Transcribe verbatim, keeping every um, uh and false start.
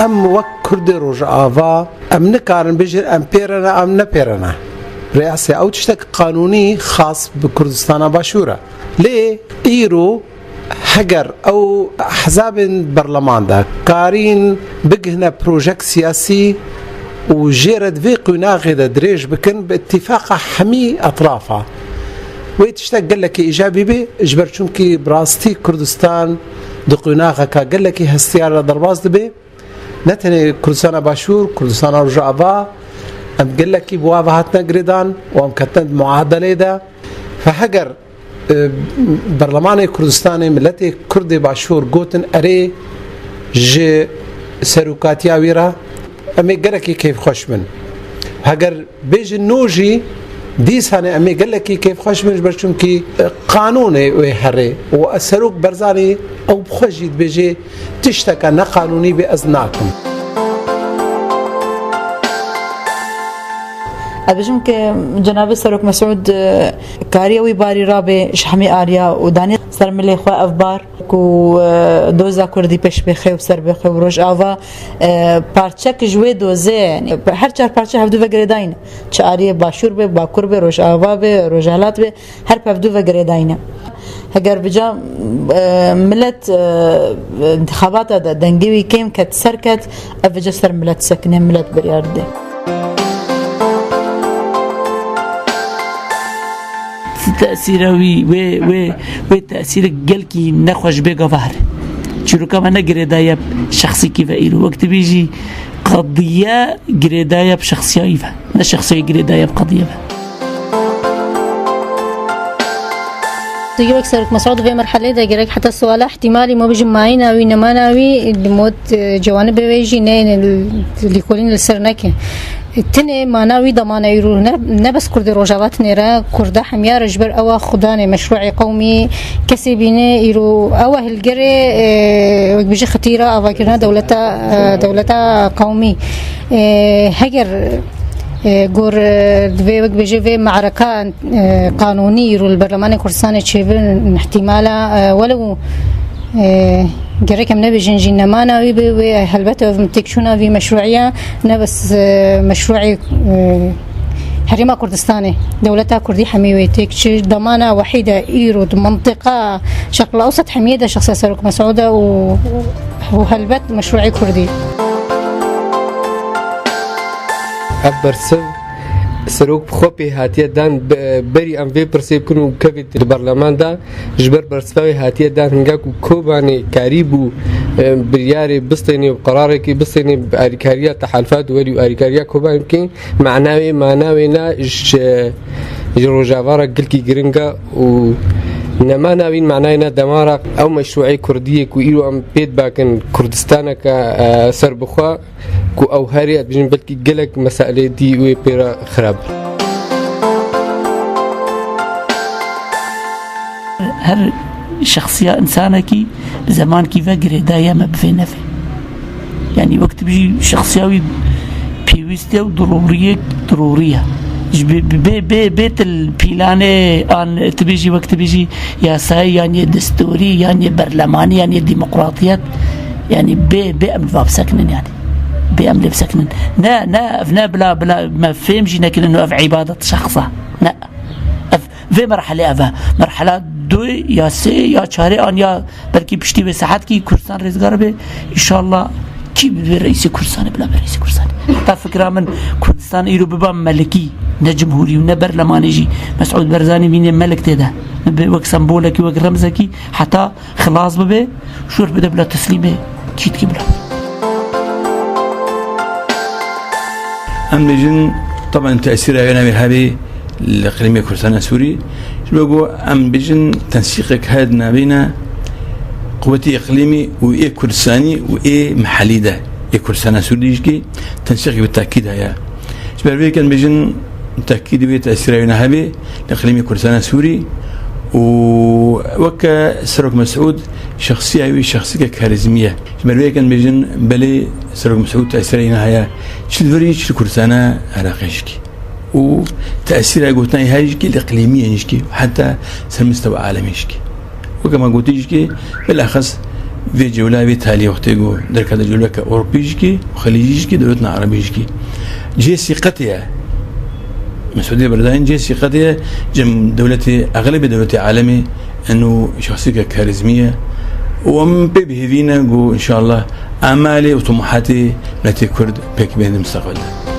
Em wek Kurdê Rojava, em nikarin bêjin em pê re ne, em ne pê re ne. Rêyasê ew tiştek qanûnî xas bi Kurdistana Başûr e. Lê îro heger ew hezabên berleman de karîn bigihne projek siyasî û jê re di vê qunaxê de dirêj bikin bi îtîfaqa hemî etrafa, wê tiştek gelekî îcabî bê, ji ber çimkî bi rastî Kurdistan di qunaxeka gelekî hestiyar de derbas dibe. Ne tenê Kurdistana Başûr, Kurdistana Rojava, em gelekî bi wa ve hatine girêdan û em ketine di muadelê de. Fe heger, e, Berlemanê Kurdistanê, miletê Kurdê Başûr gotin erê ji serokatiya wî re, em ê gelekî keyfxweş bin. Heger bêjin no jî, dîsanê em ê gelekî keyfxweş bin, ji ber çimkî, e, qanûnê wê herê û ez Serok Barzanî ew bi xwe jî dibêje, tişteke neqanûnî bê ez nakim. Ez bêjim ke Cenabê Serok Mesûd, e, kariye wî barî rabe ji hemî ariya û danî ser milê xwe ev bar ku, e, doza Kurdî pêş bêxe û ser bêxe û Rojava, e, parçek ji wê dozê, yanî her çar parçe hevdu ve girêdayî ne. Çi ariyê Başûr be, Bakur be, Rojava be, Rojhelat be, her pevdû ve girêdayî ne. Heger bi ca, e, milet, e, intixabata de dengê wî kêm ket, ser ket, ev vêca ser milet sekine, milet biryar dide. Tesîra wî, wê, wê, wê tesîrek gelkî nexweş bê gava here. Çîroka me ne girêdaye bi şexsîkî ve îro. Wek tu bêjî qediye girêdaye bi şexsiya wî ve. Ne şexsiya wî girêdaye bi qediye ve. Tu wek Serok Mesûd vê merhelê de gerek heta suala ihtimalî ma bijî mayîna wî, nemana wî, li mod, e, cewanibê wê jî ne, ne, lîkolîn li ser neke. Tenê mana wî damana îro ne, ne bes Kurdê Rojava tenê re, Kurda hemiya re ji ber ewa xudanê meşrûê qewmî kesê bîne îro ewa hilgerê, e, wek bijî xitîra avakirina dewleta, e, dewleta qewmî. E, heger, e, gor, e, divê wek bijî vê me'reka, e, qanûnî îro li Berlemanê Kurdistanê çêbin, ihtimala, e, welew, e, gerek em nebêjin jî nemana wî bi wê, helbet ev têkçûna vî meşrûiya ne bes, e, meşrûê, e, Herêma Kurdistanê, dewleta Kurdî hemî wê têk çi, demana wehîd e îro di mintiqa Şerqil Ewsat hemiyê de şexsa Serok Mesûd e û, û helbet meşrûê Kurdî. Ev bersiv Serok bi xwe pê hatiye dan, be-, berî em vê pirsê bikin û kevê di berleman de, ji ber bersiva wê hatiye dan hinga ku Kobanê karîbû, e, biryarê bistênê û qerarekî bistênê bi alîkariya tehalifat welî û alîkariya Kobanê bike, mana wê, mana wê ne ji, ji Rojava re gilkî giring e û nemana wî manayê ne dema re ew meşrûê Kurdiyê ku îro em pê dibakin Kurdistaneke, e, serbixwe, ku ew herê, ez dibêjim, belkî gelek meselê dî wê pê re xirab bin. Her şexsiya însanekî bi zemankî ve girêdaye me bi vê nevê. Yanî wek tu bijî şexsiya wî pêwîst e û diroriyek dirorî ye. Ji bê, bê, bê, bê, bê til pîlanê an tu bijî wek tu bijî yasayê yan yê destûrî yan yê berlemanî yan yê demokratiyet, yanî bê, bê em li va bisekinin yanî. Bê em lê bisekinin. Ne, ne, ev ne bila, bila me fêm jî nekirin û ev îbadet şexsa. Ne. Ev, vê merhelê ev e. Merhela du ya sê ya çarê an ya belkî piştî vê saetkî Kurdistan rêzgar be. Înşallah kî bibe reîsê Kurdistanê, bila be reîsê Kurdistanê. Heta fikra min Kurdistan îro biba melikî, ne cumhurî û ne berlemanê jî. Mesûd Barzanî bîne melik tê de. Bibe wek sembolekî, wek remzekî, heta xilas bibe, şûr bide bila teslîmê kî dikî bila. Em bêjin, taban tesîra wê navê hebê li iqlîmê Kurdistana Sûrî. Ji bo ku em bêjin tensîqek heye di navîna quwetê iqlîmî û ê Kurdistanî û ê mihellî de, ê Kurdistana Sûrî jî tensîqek bi tekîd heye. Ji ber vê yek em bêjin tekîdê wê tesîra wê nehebê li iqlîmê Kurdistana Sûrî û weke Serok Mesûd şexsiya wî şexsîke karîzmî ye. Ji ber vê yek em bêjin belê Serok Mesûd tesîra wî neheye çi li vir jî çi li Kurdistana Iraqê jî. Û tesîra gotina her jî li iqlîmî yên jî heta ser mistewa alemê jî. Weke me gotî jî, bilaxis Vê cewla vê talî wextê ku derkete cewleke Ewropî jî kî, Xelîcî jî kî, dewletên Erebî jî kî. Cihê sîqetê ye. Mesûdê Berzanî cihê sîqetê ye, cem dewletê, exlebê dewletê alemê eno şexsîke karîzmî ye. Û em pê bi hêvî ne ku înşallah amalê û tumuhatê miletê Kurd pêk bên di mustaqbel de.